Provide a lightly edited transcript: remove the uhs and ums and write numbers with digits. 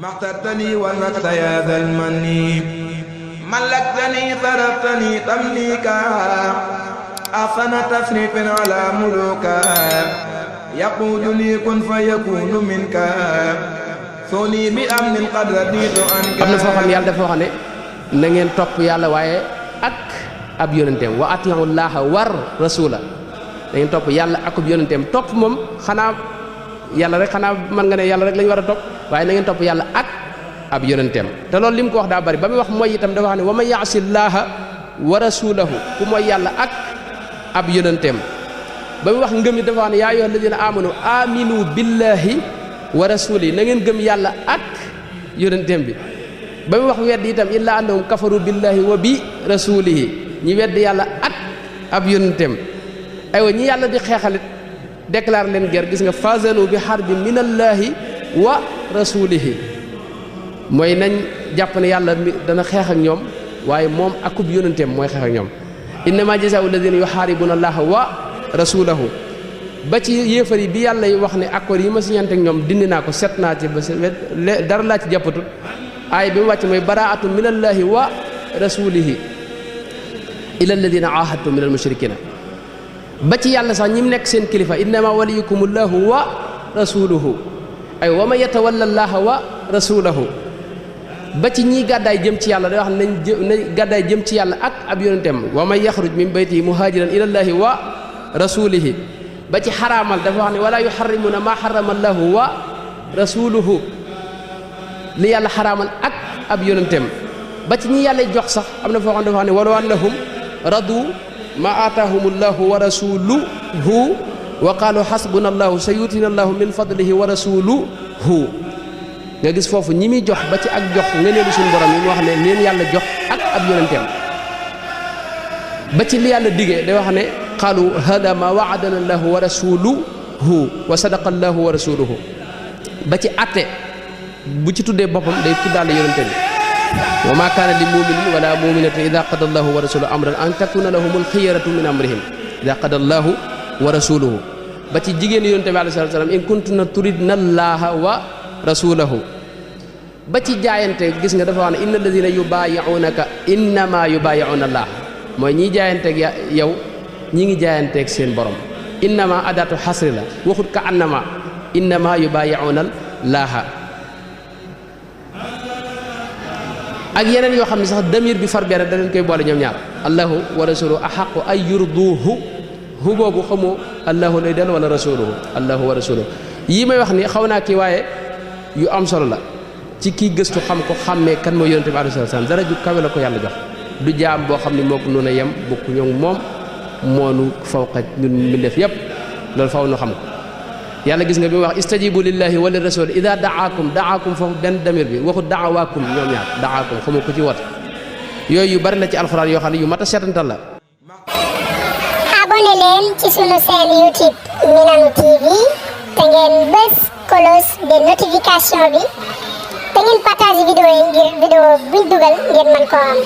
ما اخترتني والمكت يا ذا المن ملكتني صرفتني تمليكا أحسن تصريف على ملوكا يقول لي كن فيكون منك سوني بأمن قد رديت عنك. am na foo xam yàlla dafa wax ne na ngeen topp yàlla waaye ak ab yonenteem wa atiiwu llaaha war rasula da ngeen topp yàlla ak ab yonenteem topp moom xanaa yàlla rek xanaa mën nga ne yàlla rek lañu war a topp waaye na ngeen topp yàlla ak ab yonenteem te loolu li mu ko wax daa bari ba muy wax mooy itam dafa wax ne wa man yaasi llaaha wa rasulahu ku mooy yàlla ak ab yonenteem ba muy wax ngëm yi dafa wax ne yaa ayyuha alladina amanu aminu billahi wa rasuli na ngeen gëm yàlla ak yonenteem bi ba muy wax weddi itam illa annahum kafaru billahi wa bi rasulihi ñi weddi yàlla ak ab yonenteem aywa ñi yàlla di xeexalit déclare leen guerre gis nga fasanu bi harbin minallahi wa rasulihi mooy nañ jàpp ne yàlla dana xeex ak ñoom waaye moom akub yonenteem mooy xeex ak ñoom innama jazaa'u alladina yuharibuna allaha wa rasulahu ba ci yéefar yi bi yàlla yi wax ne accord yi ma siñante ak ñoom dindi naa ko set naa ci ba dara laa ci jàppatut aay bi mu wàcc mooy baraatun minallahi wa rasulihi ila alladina ahadtum min almushrikina ba ci yàlla sax ñi mu nekk seen kilifa innama waliyukumullahu wa rasuluhu ay wa man yatawalla allaha wa rasulahu ba ci ñii gàddaay jëm ci yàlla day wax nañ gàddaay jëm ci yàlla ak ab yonenteem wa man yaxruj min baytihi muhajiran ila allahi wa rasulihi ba ci xaraamal dafa wax ne wala yuharrimuna ma harrama allahu wa rasuluhu li yàlla xaraamal ak ab yonenteem ba ci ñi yàlla jox sax am na foo xam dafa wax ne walaw annahum radu ma aataahum allahu wa rasuluhu wa qaalu xasbuna allahu sayutina allahu min fadlihi wa rasuluhu nga gis foofu ñi muy jox ba ci ak jox ngëneelu suñu borom yi mu wax ne leen yàlla jox ak ab yonenteem ba ci li yàlla digee day wax ne qaalu hada ma waadana allahu wa rasuluhu wa sadaqa allahu wa rasuluhu ba ci atte bu ci tuddee boppam day tuddaale yonente bi wa ma kaana li muminin wala muminatin ida qada allahu wa rasuluhu amran an takuna lahumul xiyaratu min amrihim ida qada allahu wa rasuluhu ba ci jigéen yonente bi alayhi salaam in kuntunna turidna allaha wa rasulahu ba ci jaayante gis nga dafa wax ne inna alladina yubayi'unaka innama yubayi'una allah mooy ñiy jaayanteeg yow ñi ngi jaayanteeg seen borom innama adatu xasri la waxut ka annama innama yubayi'una laaha ak yeneen yoo xam ne sax damir bi far bere da leen koy boole ñoom ñaar allahu wa rasuluhu ahaqu ay yurduhu hu boobu xamoo allahu lay del wala rasuluhu allahu wa rasuluhu yii may wax ni xaw naa kii waaye yu am solo la ci kii gëstu xam ko xàmmee kan mooy yonente bi alayhi salaam dara ju kawe la ko yàlla jox du jaam boo xam ne moo ko noonu a yem bokku ñoom moom moonu fawqa ñun mbindeef yépp loolu faw nu xam ko yàlla gis nga bi mu wax istajibu lillahi wa li rasul ida daakum foofu benn damir bi waxu daawaakum ñoom ñaar daakum xamu ko ci woote yooyu yu bari la ci alxuraan yoo xam ne yu mat a seetantal la. abonné leen ci sunu chaîne YouTube Minane TV te ngeen bës cloche de notification bi te ngeen partage vidéo yi ngir vidéo buñ dugal ngeen mën koo am.